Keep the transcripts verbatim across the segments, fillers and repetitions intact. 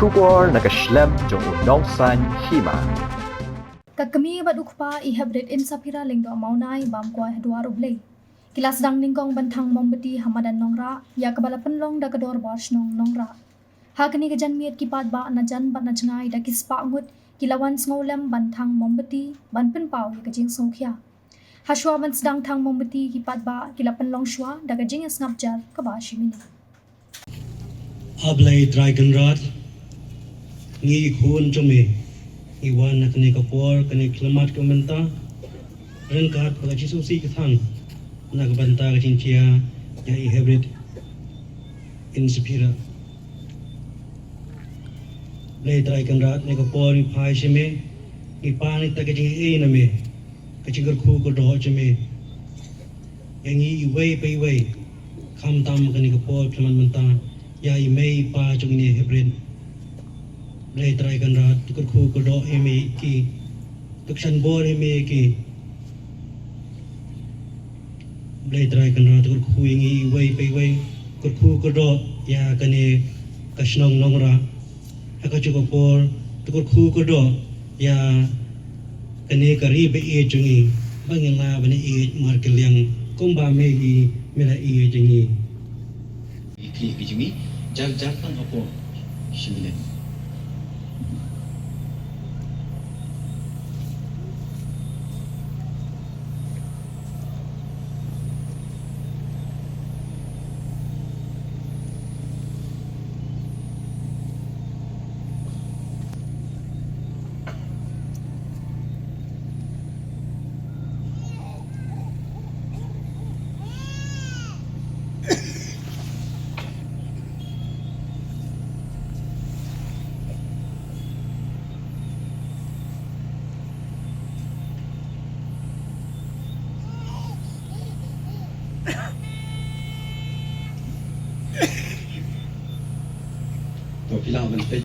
Khubor na ka shlem jong u nongsan hima. Ka kmie bad u kpa i Heprit Insaphira Lyngdoh Mawnai bam kwai ha dwar U Blei. Ki la sdang nyngkong ban thang mombati ha madan Nongrah, ïa kaba la pynlong da ka dorbar shnong Nongrah. Ha kane ka janmiet ki paidbah na jan bad na jngai da ki spah ngut ki la wan sngewlem ban thang mombati ban pynpaw ïa ka jingsngewkhia. Hashwa ban sdang thang mombati ki paidbah ki la pynlong shuwa da ka jingïasngap jar kaba shim ine. A Blei Trai Kynrad, ngi i khun jong me, ngi wan ha kane ka por, kane ka khyllipmat ka mynta, ryngkat bad ka jingsngewsih ka thang na ka bynta ka jingjia ïa i Heprit Insaphira. Blei Trai Kynrad, kane ka por ngi phai sha me, ngi pan ïa ka jingaiei na me, ka jingkyrkhu kyrdoh jong me ïa ngi iwei pa iwei, khamtam kane ka por khyllipmat mynta ïa i mei i pa jong ine i Heprit. Blei Trai Kynrad, to kyrkhu kyrdoh ïa me ïa ki, to kyrshan bor ïa me ïa ki. Blei Trai Kynrad, to kyrkhu ïa ngi iwei pa iwei, kyrkhu kyrdoh ïa kane ka shnong Nongrah. Ha kajuh ka por, to kyrkhu kyrdoh ïa kane ka ri ba ïeit jong ngi, ba ngin lah ban ïeit markylliang kumba me hi me la ïeit jong ngi. Ki, ki jong ngi, jar jar tang hapoh shimilen. To phi lah ban peit.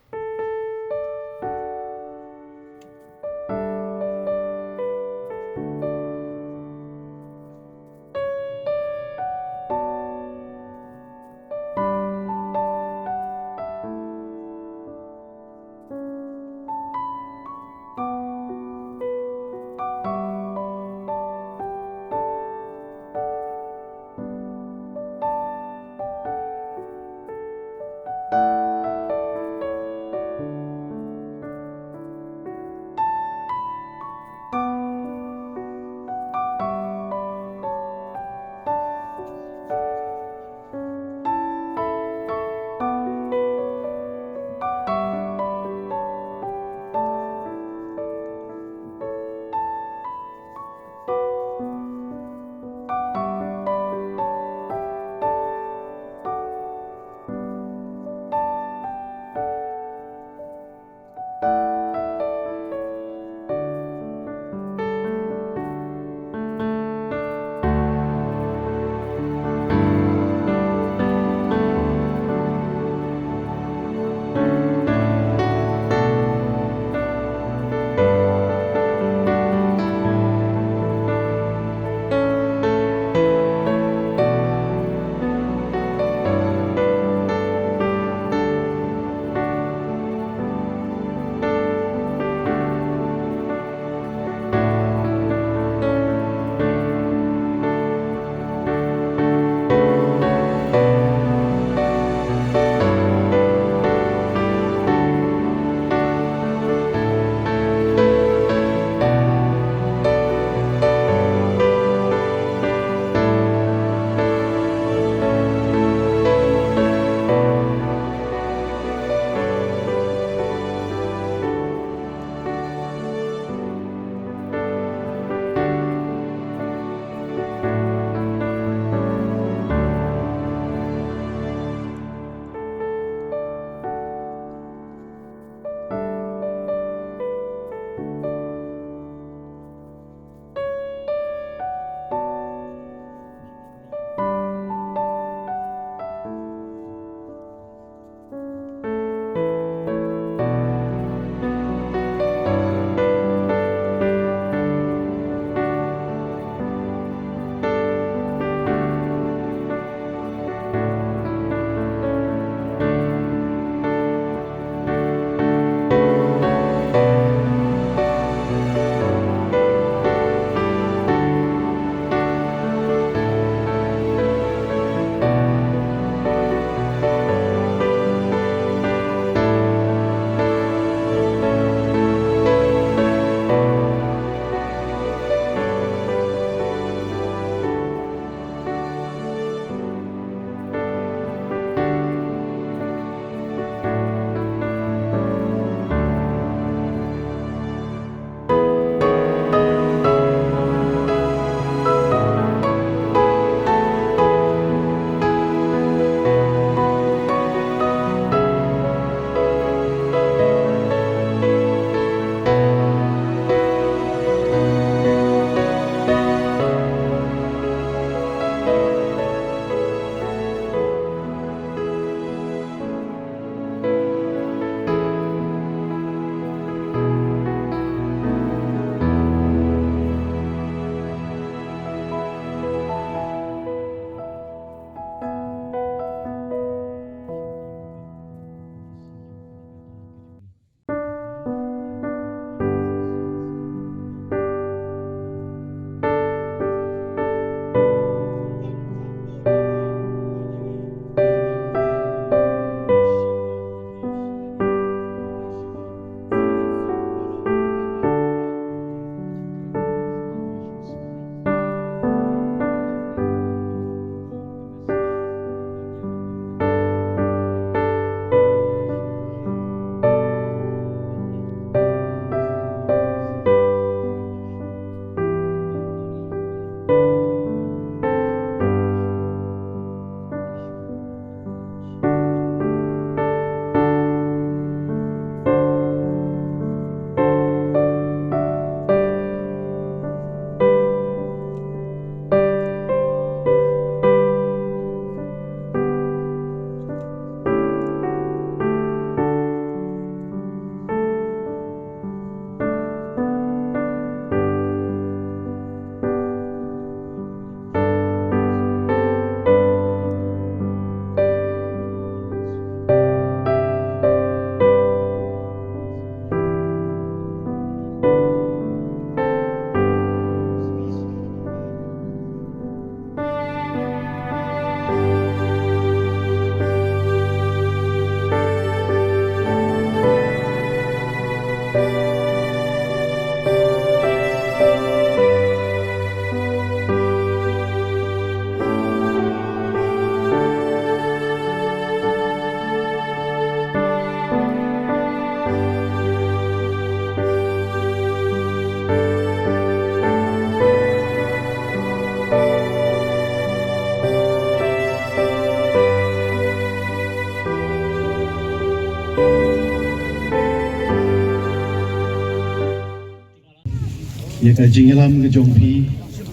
Ïa ka jingïalam ka jong phi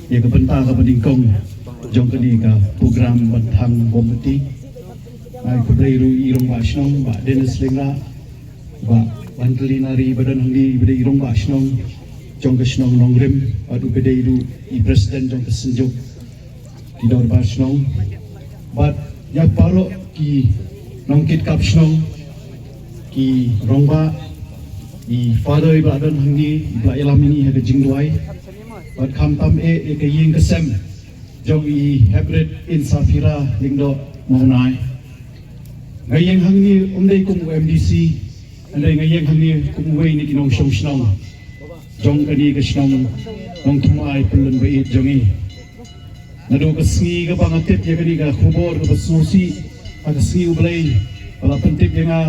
ïa ka bynta kaba nyngkong jong kane ka program ban thang mombati. Ai khublei ruh ïa i Rangbah Shnong Bah Dennis Lyngdoh, Bah Wantali Nari ba don hangne, iba dei i Rangbah Shnong jong ka shnong Nongrim, bad uba dei ruh i President jong ka Synjuk ki Dorbar Shnong, bad ïa baroh ki nongkitkap shnong, ki rangbah, i Father iba la don hangne, iba la ïalam ïa ngi ha ka jingduwai, bad khamtam eh ïa ka ïing ka sem jong i Hybrid Insapira Lyngdoh Mawnai. Nga ïeng hangne ym dei kum u M D C, hynrei nga ïeng hangne kum uwei na ki nongshong shnong jong kane ka shnong Nongthymmai Pyllun Baieit jong ngi. Naduh ka sngi kaba nga tip ïa kane ka khubor kaba sngewsih, ha ka sngi U Blei ba la pyntip ïa nga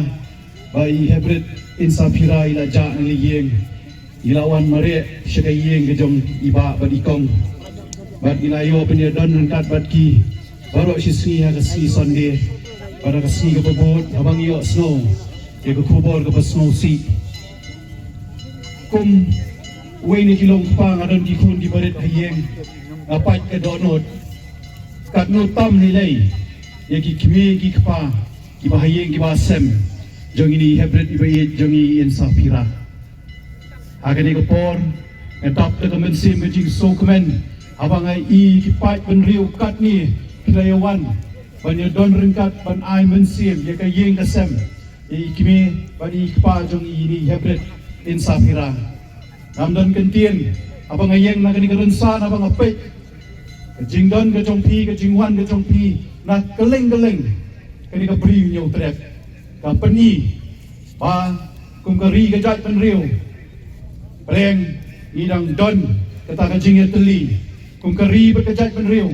ba i Hybrid Insapira i la jah na la ïing, i la wan mareh sha ka ïing ka jong i bah bad i kong, bad i la ïoh ban ïadon ryngkat bad ki baroh shi sngi ha ka sngi Sunday, bad ha ka sngi kaba bud haba ngi ïohsngew ïa ka khubor kaba sngewsih. Kum uwei na ki long kpa nga don ki khun kiba rit ha ïing, nga pait ka dohnud katno tam lei lei ïa ki kmie ki kpa kiba ha ïing kiba ha sem jong ine i Hybrid iba ïeit jong ngi i Insapira. Ha kane ka por nga dap da ka mynsiem ka jingsngewkmen haba nga i ki paid bynriew katne ki la ïa wan ban ïa don ryngkat ban ai mynsiem ïa ka ïing ka sem ïa i kmie bad i kpa jong ine i Hybrid Insapira. Ngam don kyntien haba nga ïeng na kane ka rynsan, haba nga peit ka jingdon ka jong phi, ka jingwan ka jong phi na kylleng kylleng kane ka Bri Hynñiewtrep, ka pyni ba kum ka ri ka jaitbynriew, pyrshang ngi dang don kata ka jingïatylli. Kum ka ri bad ka jaitbynriew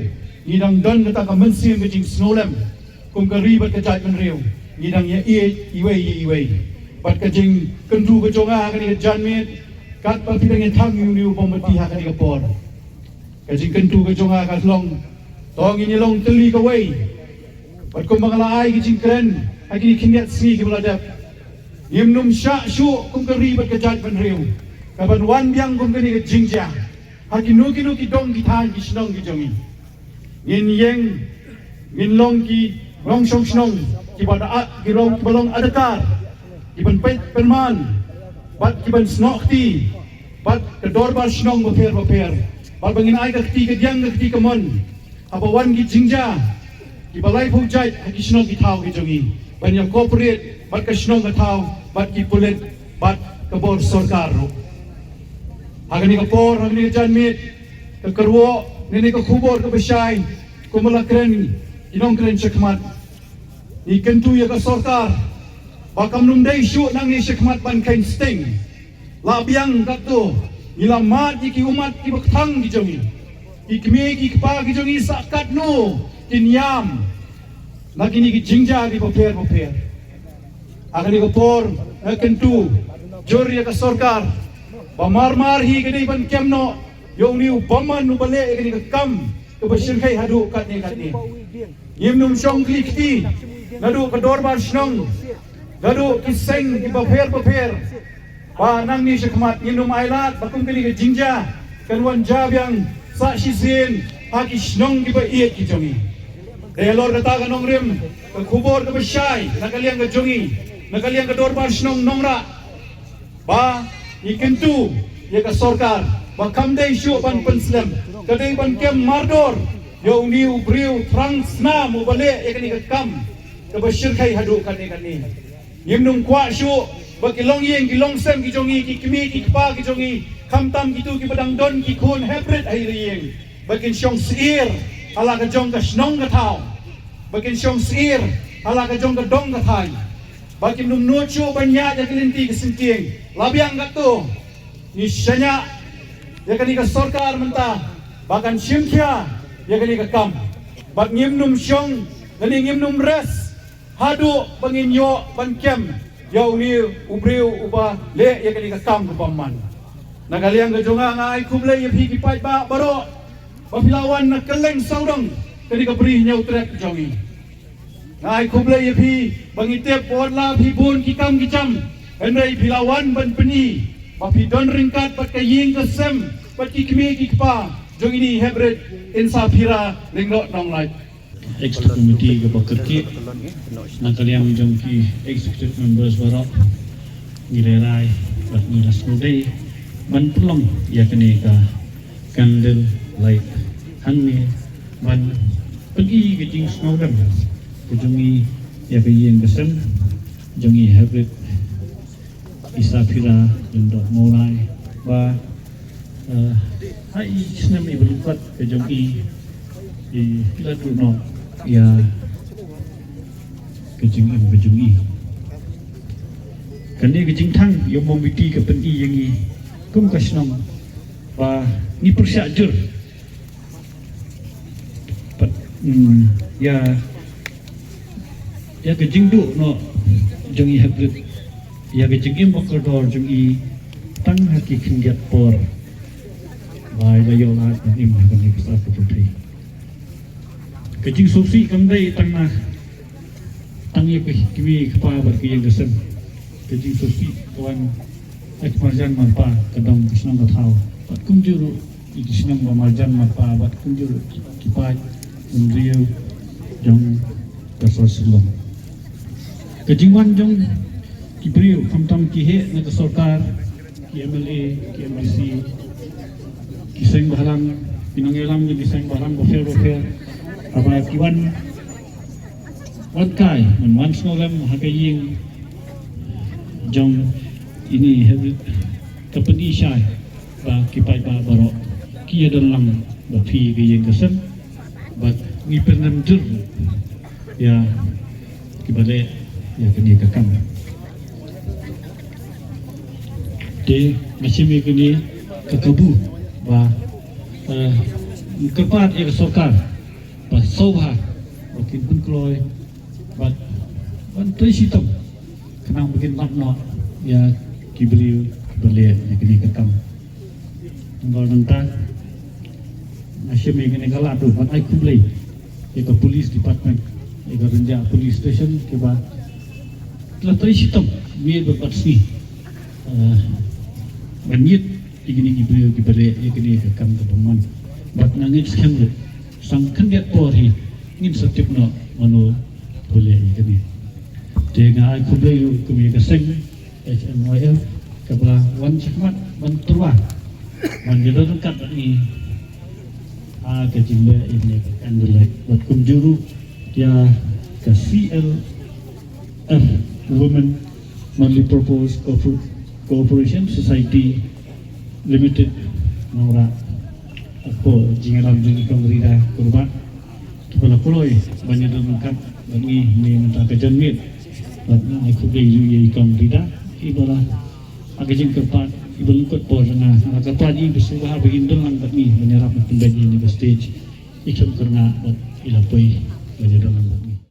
ngi dang don kata ka mynsiem ka jingsngewlem. Kum ka ri bad ka jaitbynriew ngi dang ïa ïeit iwei ïa iwei. Bad ka jingkyntu ka jong nga ha kane ka janmiet, katba phi dang ïa thang ïa une u bym bati ha kane ka por, ka jingkyntu ka jong nga ka long, to ngin ïa long tylli kawei. Bad kumba nga la ai ka jingkren ha kine ki khyndiat sngi kiba la dep, ngim nym shah shuh kum ka ri bad ka jaitbynriew kaban wan biang kum kane ka jingjia ha kino kino ki dong ki thaiñ ki shnong ki jong ngi. Ngin ïeng, ngin long ki nongshong shnong kiba da, ki long, kiba long adkar, kiban peit pynman bad kiban snoh kti bad ka dorbar shnong bapher bapher, bad ba ngin ai ka kti kadiang ka kti kamon haba wan ki jingjia kiba laiphew jait ha ki shnong ki thaw ki jong ngi, ban ïa cooperate bad ka shnong ka thaw bad ki pulit bad ka bor sorkar ruh. Ha kane ka por, ha kane ka janmiet, ka kyrwoh ne ne ka khubor kaba shai, kumba la kren ki nongkren shakhmat, ngi kyntu ïa ka sorkar ba kam nym dei shuh nangne shakhmat ban kheiñ sting. La biang katto, ngi la mad ïa ki ummat kiba kthang ki jong ngi, ki kmie ki kpa ki jong ngi sa katno kin ïam na kine ki jingjia kiba pher bapher. Ha kane ka por nga kyntu jur ïa ka sorkar ba mar mar hi ka dei ban kem noh ïa une u bymman uba leh ïa kane ka kam kaba shyrkhei haduh katne katne. Ngim nym shong khlieh kti naduh ka dorbar shnong, naduh ki seng kiba pher bapher, ba nangne shakhmat ngin nym ailad ba kum kane ka jingjia kan wan jia biang sa shisien ha ki shnong kiba ïeit ki jong ngi. Dei halor kata ka Nongrim ka khubor kaba shai na ka liang ka jong ngi, na ka liang ka dorbar shnong Nongrah, ba ngi kyntu ïa ka sorkar ba kam dei shuh ban pynslem, ka dei ban kem mardor ïa une u briew thrang snam uba leh ïa kane ka kam kaba shyrkhei haduh katne katne. Ngim nym kwah shuh ba ki longïing ki longsem ki jong ngi, ki kmie ki kpa ki jong ngi, khamtam kito kiba dang don ki khun heprit ha ïing, ba kin shong syier ha la ka jong ka shnong ka thaw, ba kin shong syier ha la ka jong ka dong ka thaiñ, ba kim nym nud shuh ban ïaid ïa ka lynti ka syngkien. La biang katto, ngi shaniah ïa kane ka sorkar mynta ba kan shim khia ïa kane ka kam, bad ngim nym shong lane ngim nym rest haduh ba ngin ïoh ban kem ïa une u briew uba leh ïa kane ka kam ka bymman. Na ka liang ka jong nga, nga ai khublei ïa phi ki paidbah baroh ba phi la wan na kylleng sawdong kane ka Bri Hynñiewtrep ka jong ngi. Nga ai khublei ïa phi ba ngi tip ba wat la phi bun ki kam ki jam, hynrei phi la wan ban pyni ba phi don ryngkat bad ka ïing ka sem Bad ki kmie ki kpa jong ini hybrid Insaphira Lyngdoh Nonglait. Executive Committee kaba kyrkieh na ka liang jong ki executive members baroh, ngi lehraiñ bad ngi la sngewdei ban pynlong ïa kane ka candle light hangne ban pyni ka jingsngewdem ka jong ngi ïa ka ïing ka sem jong i hybrid Isaphira Lyngdoh Mawlai ba ha i snem iba lyngkot ka jong i, i la duh noh ïa ka jingim ka jong i. Kane ka jingthang ïa u mombiti ka pyni ïa ngi kum ka shnong ba ngi pyrshah jur. Pat ïa ïa ka jingduh noh jong i hybrid, ïa ka jingim ba kordor jong i tang ha ki khyndiat por ba i la ïoh lad ban im ha kane ka sap ka pyrthei. Ka jingsngewsih kam dei tang na tang ïa ki kmie ki kpa bad ki ïing ki sem. Ka jingsngewsih ka wan ha ki marjan marpa, ka dong ka shnong ka thaw bad kumjuh ruh ïa ki shnong ba marjan marpa bad kumjuh ruh ki paid umdriw jong ka sor Shillong. Ka jingwan jong ki briew khamtam ki heh na ka sorkar, ki M L A, ki M D C, ki seng bhalang, ki nongïalam jong ki seng bhalang bapher bapher, haba ki wan wan kai, wan wan sngewlem ha ka ïing jong ini hybrid, ka pyni shai ba ki paidbah baroh ki ïa don lang bad phi ka ïing ka sem bad ngi pyndem jur ïa kiba leh ïa kane ka kam. Te nga shim ïa kane ka kabu ba, eh, kyrpad ïa ka sorkar ba sngewbha ba kin pynkloi bad ban trei shitom khnang ba kin lap noh ïa ki briew ba leh ïa kane ka kam. Nangta nangta nga shim ïa kane ka lad ruh ban ai khublei ïa ka police department, ïa ka Rynjah police station kiba la trei shitom miet bad bad sngi, eh, ban ïit ïa kine ki briew kiba leh ïa kane ka kam kaba mon. Bad nga ngeit skhem ruh sa khyndiat por hi ngin sa tip noh mano ba leh ïa kane. Te nga ai khublei ruh kum ïa ka seng H M Y F kaba la wan shakhmat ban tyrwa ban ïadon ryngkat bad ngi ha ka jingleh ïa kane ka candlelight bad kumjuh ruh ïa ka C L F Women Multipurpose Corpor-, Cooperation Society Limited, Nongrah. Hapoh jingïalam jong i Kong Rida Kurbah kiba la kloi ban ïadon ryngkat bad ngi mynta ka janmiet. Bad nga ai khublei ruh ïa i Kong Rida iba la ha ka jingkyrpad iba lyngkot por jong nga, nga la kyrpad ïa i ba sngewbha ba in don lang bad ngi ban ïarap ban pynbeit ïa kane ka stage. I khlem kyrngah bad i la poi ban ïadon lang bad ngi.